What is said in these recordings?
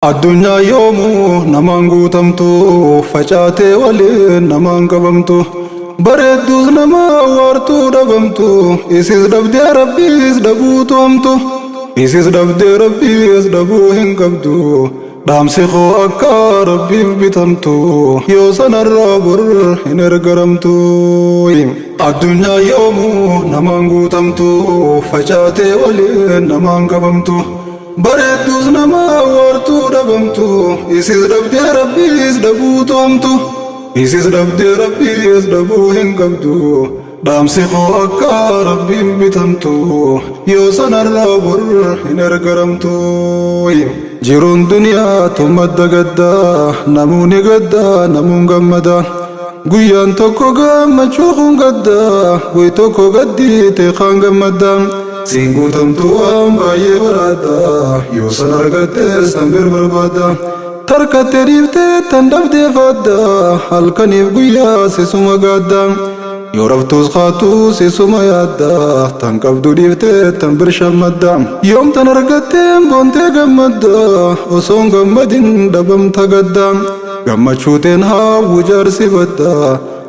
Addunyaa yoomuu namaan guutamtu, facaatee waliin namaan qabamtu, bareedduus nama waartuu dhabamtu, isis dhabdee Rabbiis dhabuutu hamtu, isis dhabdee Rabbiis dhabuu hin qabdu. Dhaamsi koo akka Rabbiif bitamtu, yoo sanarraa bor hin ergaramtu. Addunyaa yoomuu namaan guutamtu, facaatee waliin namaan qabamtu, bareedduus nama waartuu dhabamtu, isis dhabdee Rabbiis dhabuutu hamtu, isis dhabdee Rabbiis dhabuu hin qabdu. Dhaamsi koo akka Rabbiif bitamtu, yoo sanarraa bor hin ergaramtu. Jiruun duniyaa madda gaddaa, namuuni gaddaa, namuun gammada. Guyyaan tokko gammachuu kun gaddaa, guy tokko gaddii kaan gammadda. Siin guutamtu waan baay'ee baraadda, yoo san argattes tan bir barbaadda. Tarkattee dhiiftee tan dhabdee faadda, halkaniif guyyaa sisuma gaadda. Yoo raftuus kaatuu sisuma yaadda, tan qabdu dhiiftee tan bir shammadda. Yoom tan argatteen boontee gammadda, osoon gammadin dhabamta gadda. Gammachuuteen haawwu jaarsi badda,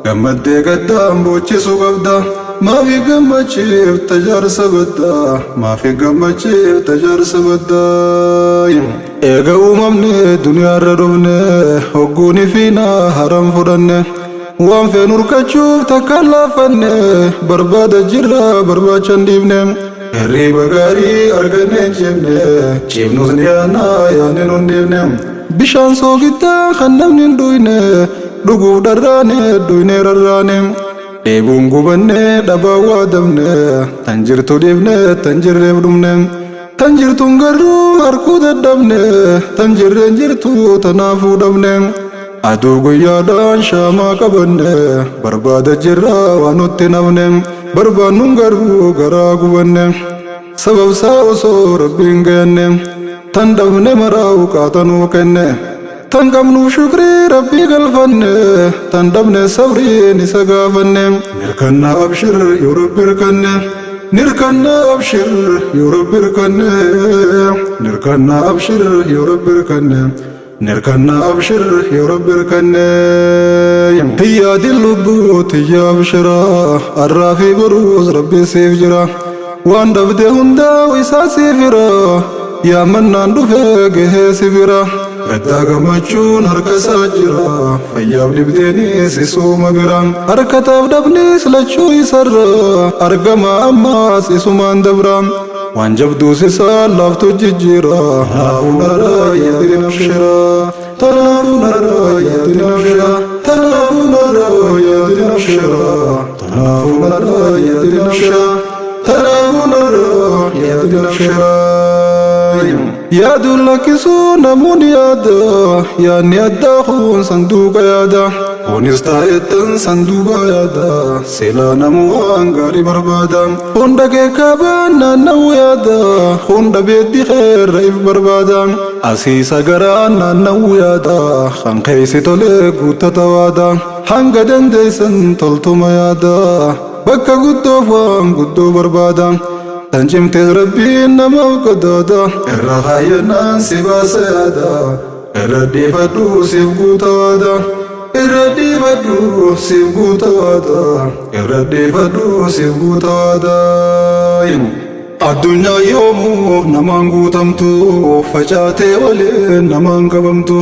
gammaddee gaddaan boochisuu qabda. Maafi gammachiifta jaarsa badda, maafi gammachiifta jaarsa badda. Eega uumamne duniyaarra dhufne, hogguuni fiinaa haram fudhanne. Waan feenu urkachuuf takka laafanne, barbaada jirra barbaachan dhiifne. Hirriba gaarii arganne hin ciifne, ciifnus ni yaannaa yaadne nun dhiifne. Bishaan soogiddaa kan namni hin dhuyne, dhuguuf dharraane dhuyne rarraane. Dheebuun gubanne dhabaa waadamne, tan jirtu dhiifne tan jirreef dhumne. Tan jirtuun garuu harkuu dadhabne, tan jirreen jirtu tanaafuu dhabne. Aduu guyyaadhaan shaamaa qabanne, barbaada jirra waan nutti nafne, barbaannuun garuu garaa gubanne. Sababsaa osoo Rabbiin gayanne, tan dhabne maraa uqaatanuu kenne. Tan qabnuuf shukrii Rabbii galfanne, tan dhabne sabriin isa gaafanne. Nirkanna abshir yoo Rabbi hirkanne, nirkanna abshir yoo Rabbi hirkanne, nirkanna abshir yoo Rabbi hirkanne. Nirkanna abshir yoo Rabbi hirkanne. Hiyyaadin lubbuu tiyya abshira, arraa fi boruus Rabbi siif jira. Waan dhabde hundaa isaa siif hira, yaammannaan dhufee gahee si bira. Gaddaa gammachuun harka isaa jira, fayyaaf dhibdeenis isuma bira. Harkataaf dhabnis lachuu isarra, argama ammaas isumaan dabra. Waan jabduus isaa laaftu jijjiira, tanaafuu narraa yaadin abshira. Tanaafuu narraa yaadin abshira. Tanaafuu narraa yaadin abshira. Tanaafuu narraa yaadin abshira. Tanaafuu narraa yaadin abshira. Yaaduun lakkisuu namoonni yaada, yaadni addaa kun sanduuqa yaada. Kunis taa'ettan sanduuqa yaada, silaa namuu waan gaarii barbaada. Hunda keekaabaan naanna'uu yaada, hunda beeddi xeerra if barbaada. Asiisa garaan naanna'uu yaada, kan keessi tolee guuttata waada. Hanga dandeessan toltuma yaada, bakka guddoof waan guddoo barbaada. Tan cimtees Rabbiin namaaf qadaada, irra kaayyannaan si baasa yaada. Irra dhiifadhu siif guuta waada, irra dhiifadhu siif guuta waada, irra dhiifadhu siif guuta waada. Addunyaa yoomuu namaan guutamtu, facaatee waliin namaan qabamtu,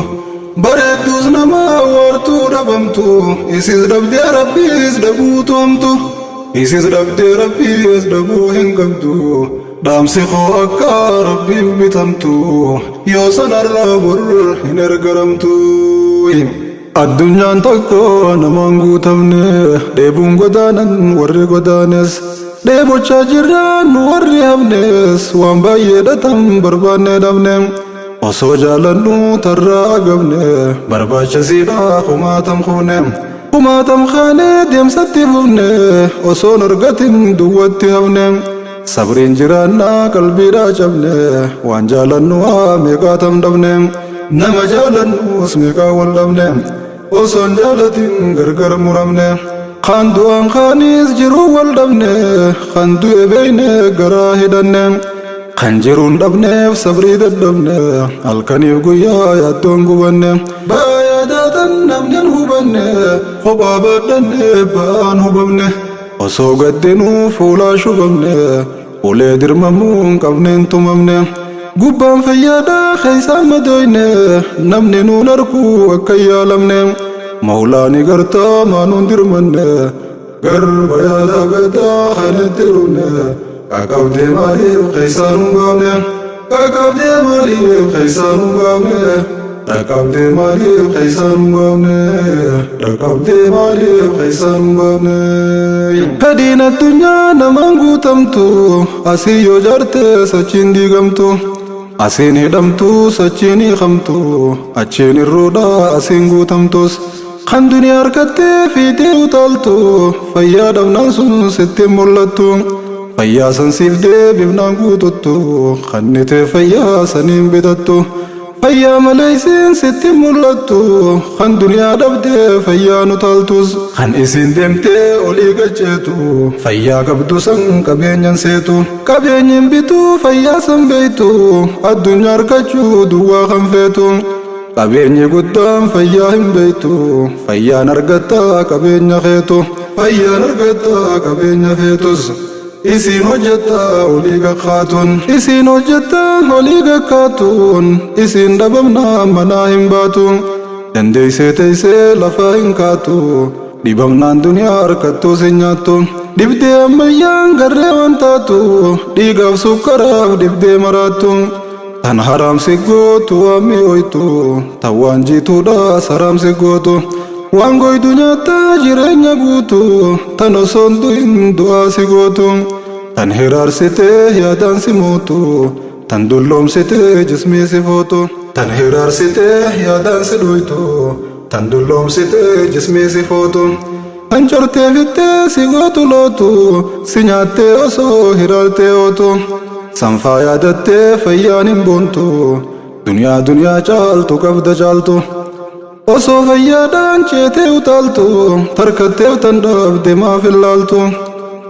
bareedduus nama waartuu dhabamtu, isis dhabdee Rabbiis dhabuutu hamtu, isis dhabdee Rabbiis dhabuu hin qabdu. Dhaamsi koo akka Rabbiif bitamtu, yoo sanarraa bor hin ergaramtu. Addunyaan tokko namaan guutamne, dheebuun godaanan warri godaanes, dheebochaa jirra nu warri hafnes, waan baay'ee dhatan barbaanne dhabne. Osoo jaalannu tarraa agabne, barbaachisiidha kumaatam kuune. Kumaatam kaanee deemsatti fufne, osoon argatin duwwatti hafne. Sabriin jiraannaa qalbiidhaa cabne, waan jaalannu haa meeqaatam dhabne. Nama jaalannus meeqaa wal dhabne, osoon jaalatin gargar muramne. Kan du'aan kaanis jiruu wal dhabne, kan du'e beeyne garaa hidhanne. Kan jiruun dhabneef sabrii dadhabne, halkaniif guyyaa yaaddoon gubanne. Ba'aa yaadaatan namni hin hubanne, kophaa baadhanne ba'aan hubamne. Osoo gaddinuu fuulaa shubamne, ulee dirmamuu hin qabneen tumamne. Gubbaan fayyaadhaa keessaan madooyne, namni nuun arguu akka hin yaalamne. Mawlaani gartaa maanuun dirmanne, garba yaada gaddaa kan itti dhumne. Qaqqabdee maaliif keessaan hin baafne? Qaqqabdee maaliif keessaan hin baafne? Dhaqqabdee maaliif keessaan hin baafne? Dhaqqabdee maaliif keessaan hin baafne? Fedhiin addunyaa namaan guutamtu, asii yoo jaarte sochiin diigamtu. Asiin hidhamtu sochiin hiikamtu, achiin irruudha asiin guutamtus. Kan duniyaa harkattee fiixee utaaltu, fayyaa dhabnaan sun sitti hin mul'attu. Fayyaa san siif deebifnaan guututtu, kannitee fayyaa saniin bitattu. Fayyaa malee isiin sitti hin mul'attu, kan duniyaa dhabdee fayyaan utaaltus. Kan isiin deemtee olii gacheetu, fayyaa qabdu san qabeenyan seetu. Qabeenyi hin bituu fayyaa san beektu, addunyaa argachuu duwwaa kan feetu. Qabeenyi guddaan fayyaa hin beektu, fayyaan argattaa qabeenya feetu. Fayyaan argattaa qabeenya feetus. Isiin hojjettaa olii gakkaatuun. Isiin hojjettaa olii gakkaatuun. Isiin dhabamnaa manaa hin baatu. Dandeessee teessee lafaa hin kaatu. Dhibamnaan duniyaa harkattuu si nyaattu. Dhibdee ammayyaan garree waan taatu. Dhiigaaf sukkaraaf dhibdee maraattu. Tan haramsi gootu waan mi'ooytu, tan waan jiituudhaas haramsi gootu. Waan goydu nyaattaa jireenya guutu, tan osoo hin du'in du'aa si gootu. Tan hiraarsitee yaadaan si mootu, tan dulloomsitee jismii si footu. Tan hiraarsitee yaadaan si dhuytu, tan dulloomsitee jismii si footu. Tan cortee fittee si gootu lootu, si nyaattee osoo hiraartee ootu. Sanfaa yaadattee fayyaan hin boontu, duniyaa duniyaa caaltu qabda caaltu. Osoo fayyaadhaan ceetee utaaltu, tarkatteef tan dhabde maaf hin laaltu.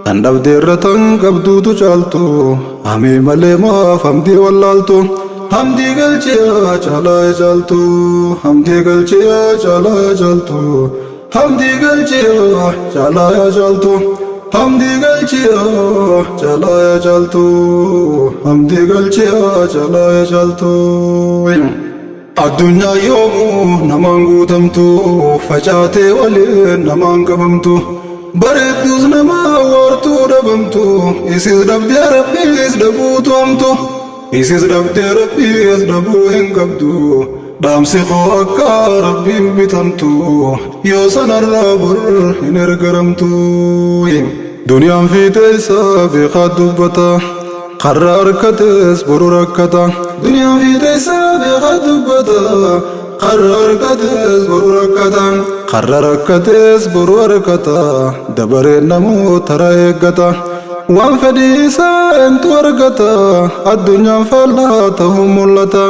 Tan dhabde irra tan qabduutu caaltu, hamii malee maaf hamdii wallaaltu. Hamdii galchiyaa caalaa caaltu, hamdii galchiyaa caalaa caaltu. Hamdii galchiyaa caalaa caaltu. Hamdii galchiyaa caalaa caaltu. Hamdii galchiyaa caalaa caaltu. Addunyaa yoomuu namaan guutamtu, facaatee waliin namaan qabamtu. Bareedduus nama waartuu dhabamtu, isis dhabdee rabbiis dhabuutu hamtu. Isis dhabdee rabbiis dhabuu hin qabdu. Dhaamsi koo akka rabbiif bitamtu, yoo sanarraa bor hin ergaramtu. Duniyaan fiixee isaa beekaa dubbata, karra harkatees boru rakkata. Duniyaan fiixee isaa beekaa dubbata, karra harkatees boru rakkata. Karra rakkatees boru harkata, dabareen namoota tara eeggata. Waan fedhii isaa eentu argata, addunyaan faallaa ta'uu mul'ata.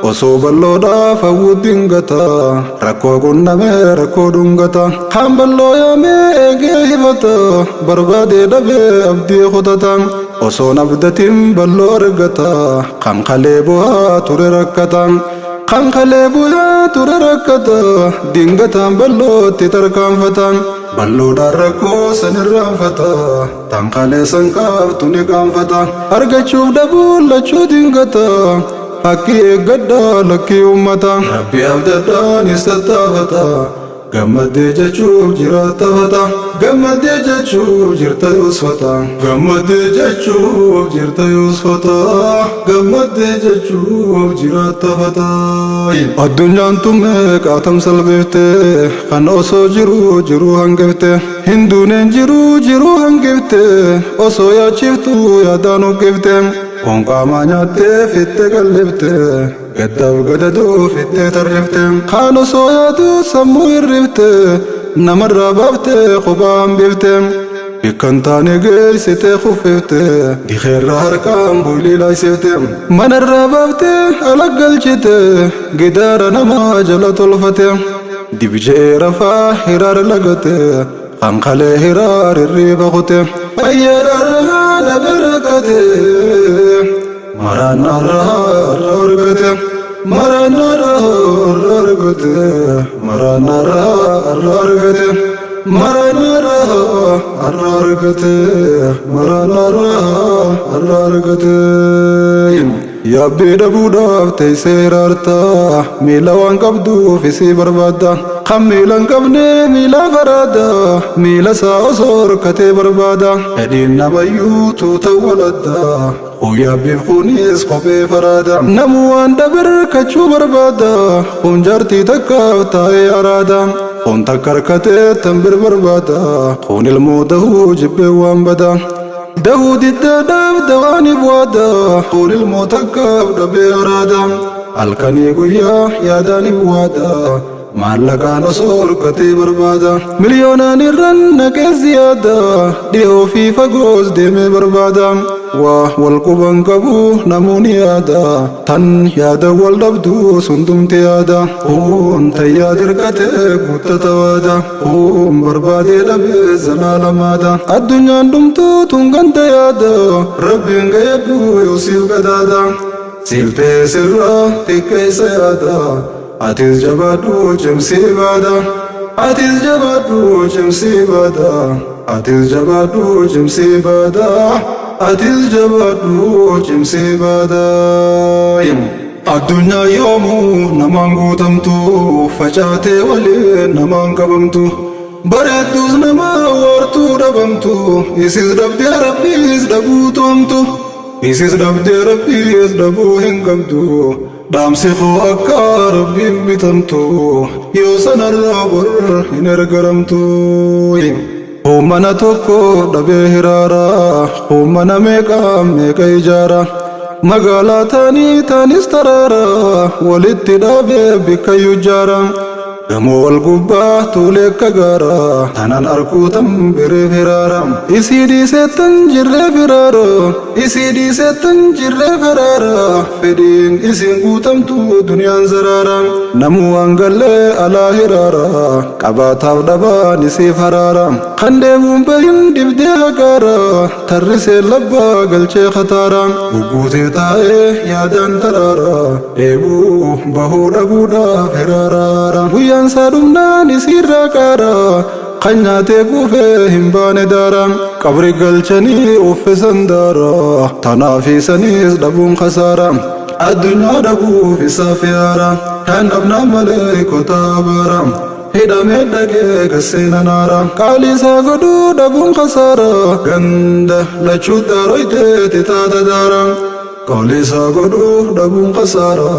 Osoo bal'oodhaaf hawwu dingata, rakkoo qunnamee rakkoo dhungata. Kaan bal'oo yaamee eegee hifata, barbaadee dhabee abdii kutata. Osoon abdatiin bal'oo argata, kan kalee bu'aa ture rakkata. Kan kalee bu'aa ture rakkata, dingataan bal'ootti tarkaanfata. Bal'oodhaan rakkoo san irraanfata, tan kalee san qaabtu ni qaanfata. Argachuuf dhabuun lachuu dingata, haqqi eeggadhaa lakkii uummata. Rabbi abdadhaanis tattaafata, gammaddee jechuuf jiraattafata. Gammaddee jechuuf jirta yoosfata. Gammaddee jechuuf jirta yoosfata. Gammaddee jechuuf jiraattafata. Addunyaan tun meeqaatam salphifte, kan osoo jiruu jiruu hangifte. Hinduuneen jiruu jiruu hangifte, osoo yaachiftuu yaadaan uqqifte. Foon qaamaa nyaattee fittee qallifte, gaddaaf gadadoo fittee tarrifte. Kaan osoo yaaduu sammuu hirrifte, namarraa baaftee kophaa hambifte. Bakka hin taane geessitee kuffifte, dikeerra harkaan boylii laaysifte. Manarraa baaftee ala galchite, gidaara namaa jala tolfate. Dibje'ee rafaa hiraar lagate, kan kalee hiraar hirriiba kute. Fayyaadhaan dhabe rakkate, Maraannaarraa har'a argate. Maraannaarraa har'a argate. Maraannaarraa har'a argate. Maraannaarraa har'a argate. Maraannaarraa har'a argate. Yaabbii dhabuudhaaf teessee hiraarta. Miila waan qabduuf isii barbaadda. Kan miila hin qabne miila faraada. Miila isaa osoo horkatee barbaada. Fedhiin namayyuu tuuta waladda. Kun yaabbiif kunis kophee faraada. Namu waan dhabe hirkachuu barbaada. Kun jaartii takkaaf taa'ee araada. Kun takka harkatee tan bir barbaada. Kun ilmoo dahuu jibbee waan bada. Dahuu diddaadhaaf dawaaniif waada. Kun ilmoo takkaaf dhabee araada. Halkanii guyyaa yaadaaniif waada. Maallaqaan osoo horkatee barbaada. Miliyoonaan irran naqee ziyaada. Dhiyoo fi fagoos deemee barbaada. Waa wal quban qabu namuun yaada. Tan yaada wal dhabdu sundumti yaada. Kun tayyaa dirqatee guuttata waada. Kun barbaadee dhabee zalaalamaada. Addunyaan dhumtuu tun ganda yaada. Rabbiin gayyadhu yoo siif gadaada. Siif ta'e sirraa xiqqeessa yaada. Atis jabaadhu cimsii baada. Atis jabaadhu cimsii baada. Atis jabaadhu cimsii baada. Atis jabaadhu cimsii baada. Addunyaa yoomuu namaan guutamtu facaatee waliin namaan qabamtu. Bareedduus nama waartuu dhabamtu isis dhabdee rabbiis dhabuu toomtu. Isis dhabdee rabbiis dhabuu hin qabdu. Dhaamsi koo akka rabbiif bitamtu yoo sanarraa bor hin ergaramtu. Mana tokko dhabee hiraara, mana meeqa meeqa ijaara. Magaalaa taanii taanis taraara, walitti dhaabee bikka ijaara. Gamoo wal gubbaa tuulee akka gaara, tanan arkuu tan biree firaara. Isii dhiisee tan jirree firaara, isii dhiisee tan jirree firaara. Fedhiin isiin guutamtu duniyaan zaraara. Namuu waan gallee alaa hiraara, qabaataaf dhabaan isiif haraara. Kan deemuun bahin dibdee haqaara, tarrisee labbaa galchee khataara. Gugguutee taa'ee yaadaan taraara, dheebuu bahuu dhabuudhaaf hiraaraara. Guyyaan isaa dhumnaan isiirraa qaara, kan nyaatee kuufee hin baane daara. Qabri galchanii uffisan daara, tanaaf isaniis dhabuun khasaara. Addunyaa dhabuuf isaaf yaara, kan dhabnaa malee kotaa baara. Hidhamee dhaqee gaseena naara, qaalii isaa godhuu dhabuun khasaara. Ganda lachuu daaroyteeti taata daara. Qaalii isaa godhuu dhabuun khasaara.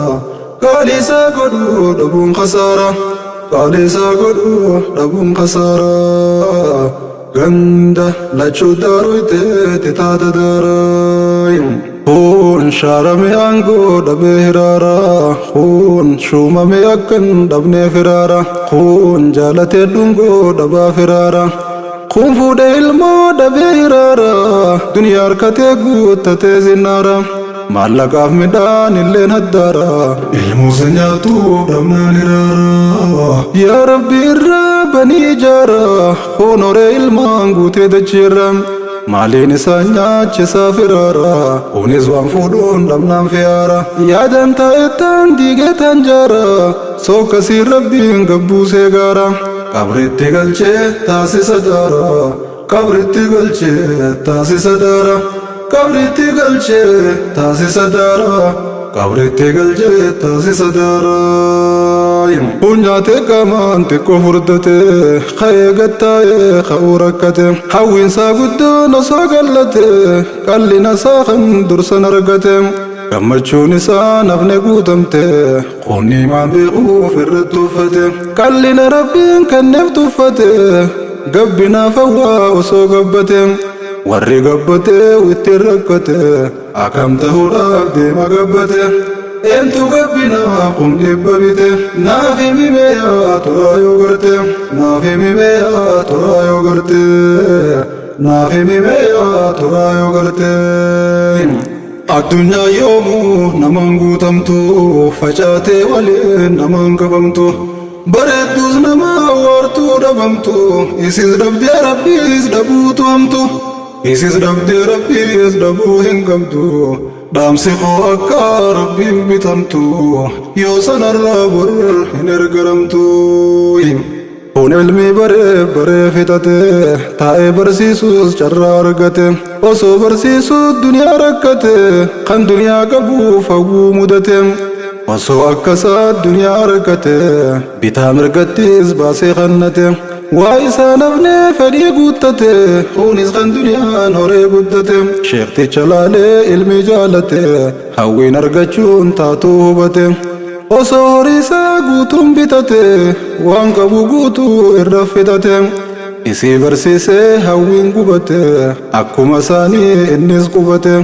Qaalii isaa godhuu dhabuun khasaara. Qaalii isaa godhuu dhabuun khasaara. Ganda lachuu daaroyteeti taata daara. Kun shaarame aangoo dhabee hiraara. Kun shuumame akkan dhabnee firaara. Kun jaalatee dhungoo dhabaa firaara. Kun fuudhee ilmoo dhabee hiraara. Duniyaa harkatee guuttatee zinnaara. Maallaqaaf midhaan illeen haddaara. Ilmuusa nyaatuuf dhabnaan hiraara. Yaa Rabbi irraa banii ijaara. Kun horee ilmaan guutee dachiirra. Maaliin isaan nyaachisaa firaara. Kunis waan fuudhuun dhabnaan fiyaara. Yaadaan taa'ettaan diigee taan jaara. Sokkasiin rabbiin gabbuusee gaara. Qabritti galchee taasisa daara. Qabritti galchee taasisa daara. Qabritti galchee taasisa daara. Qabritti galchee taasisa daara. Kun nyaatee qaamaan xiqqoo furdate, ka'ee gattaa'ee ka'uu rakkate. Hawwiinsaa guddoon osoo gallate, qallina isaa kan dursan argate. Gammachuun isaa nafne guutamte, qonni maan beekuuf irratti uffate. Qallina rabbiin kenneef tuffate, gabbinaaf hawwaa osoo gabbate. Warri gabbate ittiin rakkate, akkam ta'uudhaaf deema gabbate. Eentu gabbinaaf kun dhibba bite, naaf himi meeyaa turaa yoo garte. Naaf himi meeyaa turaa yoo garte. Naaf himi meeyaa turaa yoo garte. Addunyaa yoomuu namaan guutamtu facaatee waliin namaan qabamtu. Bareedduus nama waartuu dhabamtu isis dhabdee rabbiis dhabuu toomtu. Isis dhabdee Rabbiis dhabuu hin qabdu. Dhaamsi koo akka Rabbiif bitamtu, yoo sanarraa bor hin ergaramtu. Kun ilmi baree baree fixate, taa'ee barsiisuus carraa argate. Osoo barsiisuu duniyaa rakkate, kan duniyaa qabuuf hawwuu mudate. Osoo akkasaa duniyaa argate, bitaa mirgattis baasee kannate. Waa isaan hafnee fedhii guuttate, kunis kan duniyaan horee guddate. Sheekticha laalee ilmi jaalate, hawwiin argachuun taatuu hubate. Osoo horii isaa guutuun bitate, waan qabu guutuu irra fixate. Isii barsiisee hawwiin gubate, akkuma isaanii innis qubate.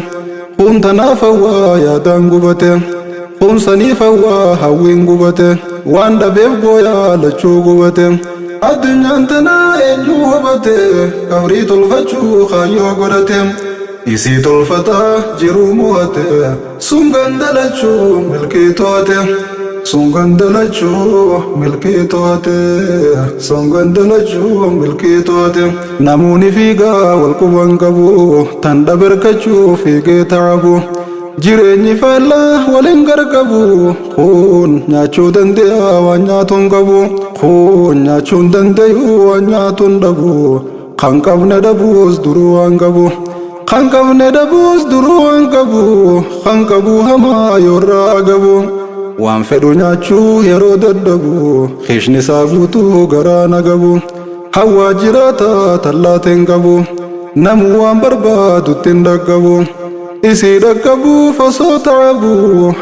Kun tanaaf hawwaa yaadaan gubate, kun saniif hawwaa hawwiin gubate. Waan dhabeef gooyaa lachuu gubate. Addunyaan tanaa eenyu hubate, qabrii tolfachuu kaayyoo godhate. Isii tolfataa jiruu mo'ate, sun gandalachuu milkii to'ate. Sun gandalachuu milkii to'ate, sun gandalachuu milkii to'ate. Namoonni fiigaa wal quban qabu, tan dhaberkachuu fiigee ta'abu. Jireenyi faallaa waliin gargabu, kun nyaachuu danda'a waan nyaatu hin qabu. Kun nyaachuu hin danda'u waan nyaatu hin dhabu. Kan qabne dhabuus duruu waan qabu. Kan qabne dhabuus duruu waan qabu. Kan qabu hamaa yoorraa gabu. Waan fedhu nyaachuu yeroo dadhabu, kiishni isaa guutuu garaa na gabu. Hawwaa jiraata tallaateen qabu, namu waan barbaadutti hin dhaqqabu. Isii dhaqqabuuf osoo ta'abu,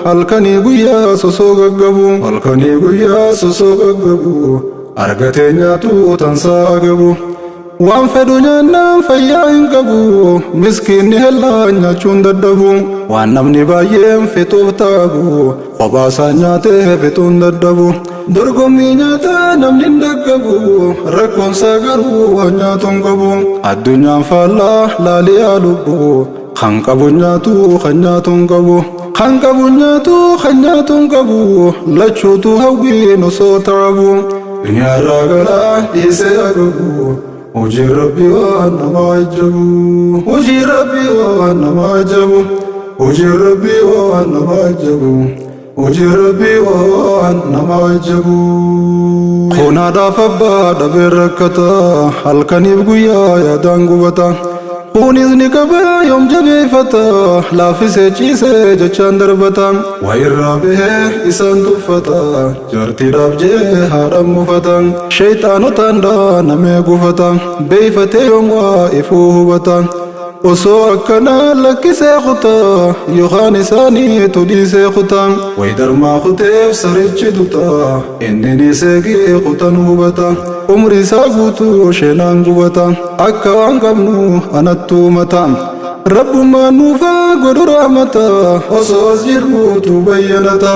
halkanii guyyaa sosoo gaggabu. Halkanii guyyaa sosoo gaggabu, argatee nyaatu tansaa gabu. Waan fedhu nyaannaan fayyaa hin qabu, miskiinni hellaan nyaachuun dadhabu. Waan namni baay'een fixuuf ta'abu, kophaasaa nyaatee fixuun dadhabu. Dorgommii nyaataa namni hin dhaqqabu, rakkoonsaa garuu waan nyaatu hin qabu. Addunyaan faallaa laaliyaa lubbu, kan qabu nyaatu kan nyaatu hin qabu. Kan qabu nyaatu kan nyaatu hin qabu, lachuutu hawwiin osoo ta'abu. Duniyaarraa galaa dhiisee agabu, hojii Rabbii waan nama ajabu. Hojii Rabbii waan nama ajabu. Hojii Rabbii waan nama ajabu. Hojii Rabbii waan nama ajabu. Kun haadhaaf abbaa dhabee rakkata, halkaniif guyyaa yaadaan gubata. Kunis ni qabee yoom jabeeffata, laaffisee ciisee jechaan darbata. Waa irraa bahee isaan tuffata, jaartiidhaaf jee haadhaan mufata. Sheeyxaanotaan dhaanamee gufata, beeyfatee yoom waa ifuu hubata. Osoo akkanaa lakkisee kutaa, yookaan isaaniitu dhiisee kutaa. Wayi darmaa kuteef sarichi duta, inni ni seegee kutan hubata. Umri isaa guutuu sheenaan gubata, akka waan qabnu anattuu mata. Rabbummaan nuufaa godhu rahmata, osoo as jirruutu bayyanata.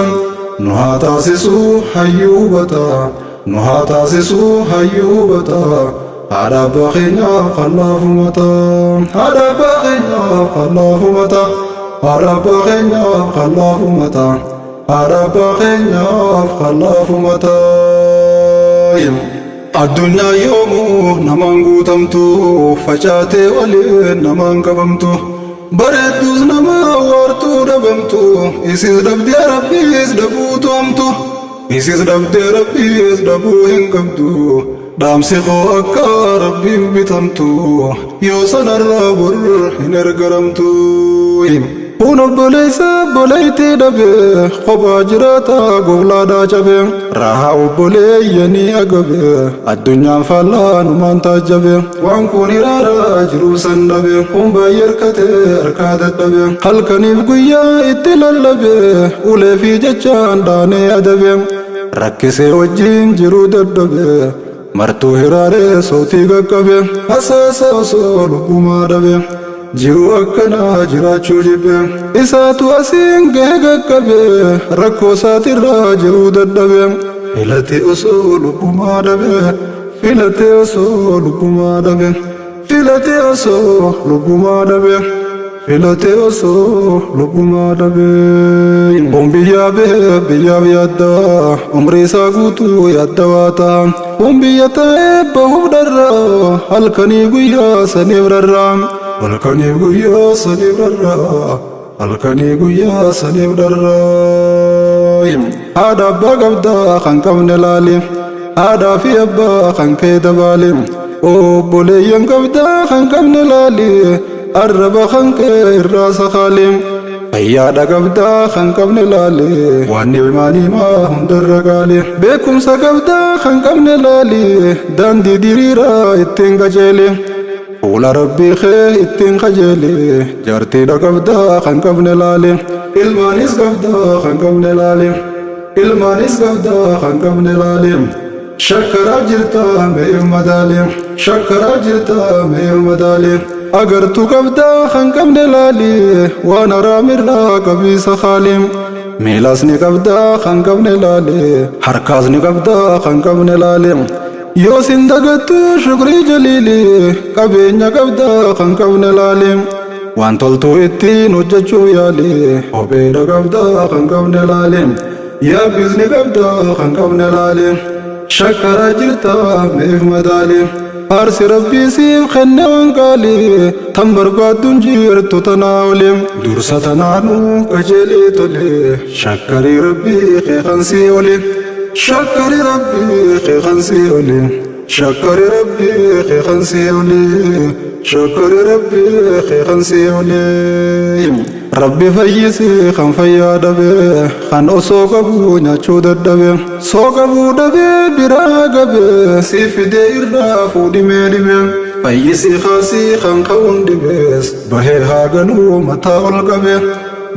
Nu haa taasisuu hayyuu hubata, nu haa taasisuu hayyuu hubata. Haadha abbaa keenyaaf kallaafumata, haadha abbaa keenyaaf kallaafumata, haadha abbaa keenyaaf kallaafumata, haadha abbaa keenyaaf kallaafumata. Addunyaa yoomuu namaan guutamtu, facaatee waliin namaan qabamtu. Bareedduus nama waartuu dhabamtu, isis dhabdee Rabbiis dhabuutu hamtu. Isis dhabdee Rabbiis dhabuu hin qabdu. Dhaamsi koo akka Rabbiif bitamtu, yoo sanarraa bor hin ergaramtu. Kun obboleessa obboleettii dhabe, kophaa jiraata goblaadhaa cabe. Rahaa obboleeyyanii agabe, addunyaan faallaa numaan taajjabe. Waan kun iraaraa jiruu san dhabe, kun baay'ee harkatee harkaa dadhabe. Halkaniif guyyaa itti lallabe, ulee fi jechaan dhaanee adabe. Rakkisee wajjin jiruu dadhabe, martuu hiraaree sootii qaqqabe. Hasaasa osoo lubbumaa dhabe, jiruu akkanaa jiraachuu jibbe. Isaatu asiin gahe qaqqabe, rakkoo isaatirraa jiruu dadhabe. Filatee osoo lubbumaa dhabe, filatee osoo lubbumaa dhabe, filatee osoo lubbumaa dhabe, filatee osoo lubbumaa dhabe. Kun biyyaa bahee biyyaaf yaadda, umrii isaa guutuu yaadda waa ta'a. Kun biyya taa'ee bahuuf dharraa, halkanii guyyaa saniif rarraa. Halkaniif guyyaa saniif dharraa, halkanii guyyaa saniif dharraa. Haadha abbaa qabdaa kan qabne laali, haadhaa fi abbaa kan kee dabaali. Obboleeyyan qabdaa kan qabne laali, arraba kan kee irraa sakaali. Fayyaadha qabdaa kan qabne laali, waan ni'imaa ni'imaa hundarra qaali. Beekumsa qabdaa kan qabne laali, daandii diriiraa ittiin qajeeli. Fuula Rabbii kee ittiin qajeeli. Jaartiidha qabdaa kan qabne laali, ilmaanis qabdaa kan qabne laali. Ilmaanis qabdaa kan qabne laali. Shakkaraa jirtaa me'eef madaali, shakkaraa jirtaa me'eef madaali. Agartuu qabdaa kan qabne laali, waan haraamirraa qabiisa kaali. Miilas ni qabdaa kan qabne laali, harkaas ni qabdaa kan qabne laali. Yoo sin dagattu shukrii jaliili, qabeenya qabdaa kan qabne laali. Waan toltuu ittiin hojjechuu yaali, kopheedha qabdaa kan qabne laali. Yaabbis ni qabdaa kan qabne laali. Shakkaraa jirtaa meef madaali. Faarsi Rabbii siif kenne waan qaali, tan barbaadduun jirtu tanaa oli. Dursa tanaanuu qajeelee tole, shakkarii Rabbii kee kan sii oli. Shakkarii Rabbii kee kan sii oli. Shakkarii Rabbii kee kan sii oli. Shakkarii Rabbii kee kan sii oli. Rabbi fayyisi kan fayyaa dhabe, kan osoo qabu nyaachuu dadhabe, soo qabuu dhabe biraa gabe, si fidee irraa fuudhimee dhibe. Fayyisi kaasii kan ka'uun dhibees, bahee haa galuu mataa ol qabe.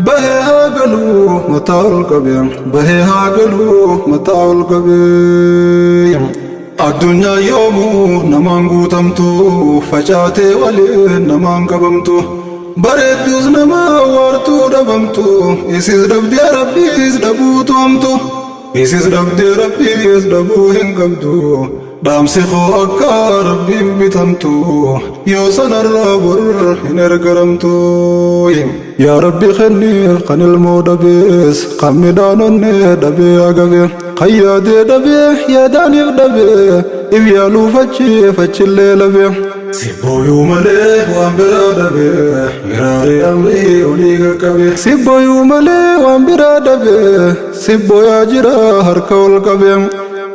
Bahee haa galuu mataa ol qabe. Bahee haa galuu mataa ol qabe. Addunyaa yoomuu namaan guutamtu, facaatee waliin namaan qabamtu. Bareedduus nama waartuu dhabamtu, isis dhabdee Rabbiis dhabuutu hamtu. Isis dhabdee Rabbiis dhabuu hin qabdu. Dhaamsi koo akka Rabbiif bitamtu, yoo sanarraa bor hin ergaramtu. Yaa Rabbi kenniif kan ilmoo dhabees, kan midhaan onnee dhabee agabe, kan yaadee dhabee yaadaaniif dhabee, if yaaluuf achiif achillee labe. Sibbooyuu malee waan biraa dhabee, hiraaree amrii olii qaqqabe. Sibbooyuu malee waan biraa dhabee, sibbooyaa jira harka ol qabe.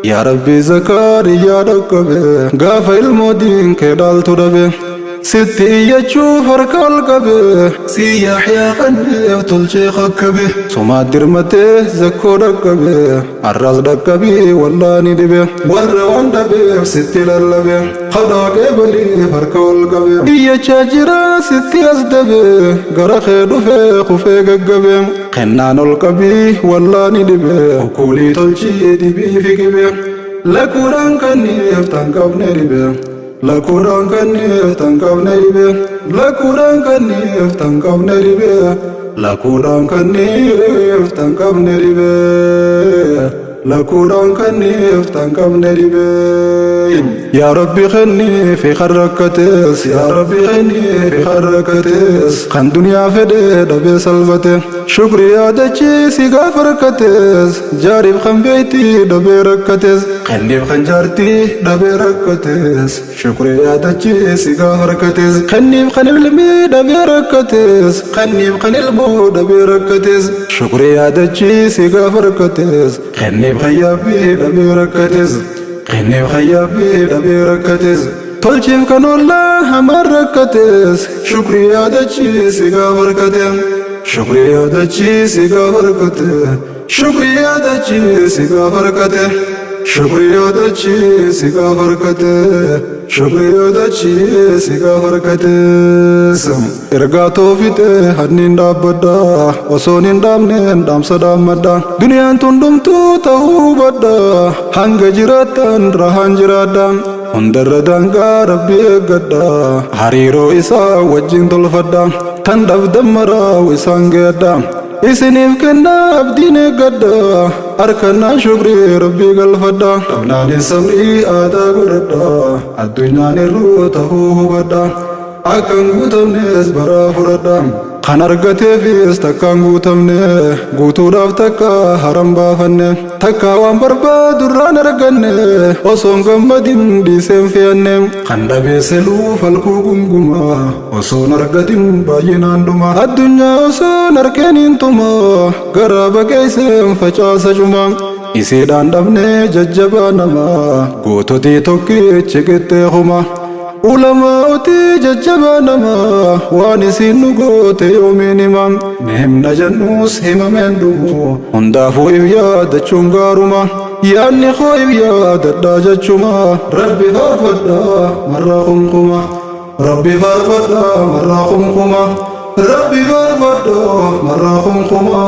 Yaa Rabbi Zakariyaa dhaqqabe, gaafa ilmoo diin kee dhaaltu dhabe. Sitti iyyachuuf harka ol qabe, si Yaxyaa kanneef tolchee kakkabe. Somaa dirmatee zakkoo dhaqqabe, har'as dhaqqabii wallaani dhibe. Warra waan dhabeef sitti lallabe, kadhaa qeebaliif harka ol qabe. Iyyachaa jira sitti as dabe, gara kee dhufee kufee gaggabe. Kennaan ol qabii wallaani dhibe, okkolii tolchii dibii fi qibe. Lakkuudhaan kanniif tan qabne dhibe. Lakkuudhaan kanniif tan qabne dhibe. Lakkuudhaan kanniif tan qabne dhibe. Lakkuudhaan kanniif tan qabne dhibe. Lakkuudhaan kanniif tan qabne dhibe. Yaa Rabbi kenniif kan rakkates, yaa Rabbi kenniif kan rakkates, kan duniyaa fedhe dhabee salphate. Shukri yaadachiisi gaafa rakkates, jaariif kan beektii dhabee rakkates, kenniif kan jaartii dhabee rakkates, shukri yaadachiisi gaafa rakkates, kenniif kan ilmii dhabee rakkates, kenniif kan ilmoo dhabee rakkates, shukri yaadachiisi gaafa rakkates, kenniif kan yaabbii dhabee rakkates, kenniif kan yaabbii dhabee rakkates. Tolchiif kan ollaa hamaan rakkates, shukri yaadachiisi gaafa rakkate. Shukri yaadachiisi gaafa rakkate. Shukri yaadachiisi gaafa rakkate. Shukri yaadachiisi gaafa rakkate. Shukri yaadachiisi gaafa rakkates. Ergaa toofite hanniin dhaabbadha, osoon hin dhaabneen dhaamsa dhaammadha. Duniyaan tun dhumtuu ta'uu hubadha, hanga jiraattan rahaan jiraadha. Hundarra daangaa Rabbi eeggadha, hariiroo isaa wajjin tolfadha. Tan dhabdan maraa isaan geedha. Isiniif kennaa abdiin eeggadha, harkannaan shukrii Rabbii galfadha. Dhabnaanis sabrii aadaa godhadha, addunyaan irruu ta'uu hubadha. Akkan guutamnes baraa fudhadha. Kan argateefis takkaan guutamne, guutuudhaaf takka haram baafanne, takka waan barbaadu irraan arganne, osoon gammadin dhiiseen fe'anne. Kan dhabeesseluu falkuu gunguma, osoon argatin baay'inaan dhuma. Addunyaa osoon arkeen hin tuma, garaa baqeesseen facaasa cuma. Isiidhaan dhabnee jajjabaa namaa, goototii tokkichi qixxee kuma. Ulamaatii jajjabaa namaa, waan isiin nu goote yoomiin hima. Ni himna jennus himameen dhumu, hundaafuu if yaadachuun gaaruma. Yaadni koo if yaadadhaa jechuma. Rabbi faarfadhaa marraa kumkuma. Rabbi faarfadhaa marraa kumkuma. Rabbi faarfadhaa marraa kumkuma.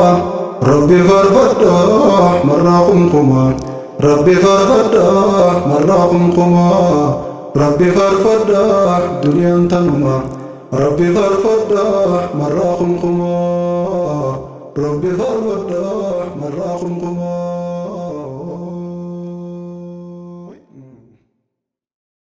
Rabbi faarfadhaa marraa kumkuma. Rabbi faarfadhaa marraa kumkuma. Rabbi faarfadhaa, duniyaan tanuma. Rabbi faarfadhaa marraa kumkuma. Rabbi faarfadhaa marraa kumkuma.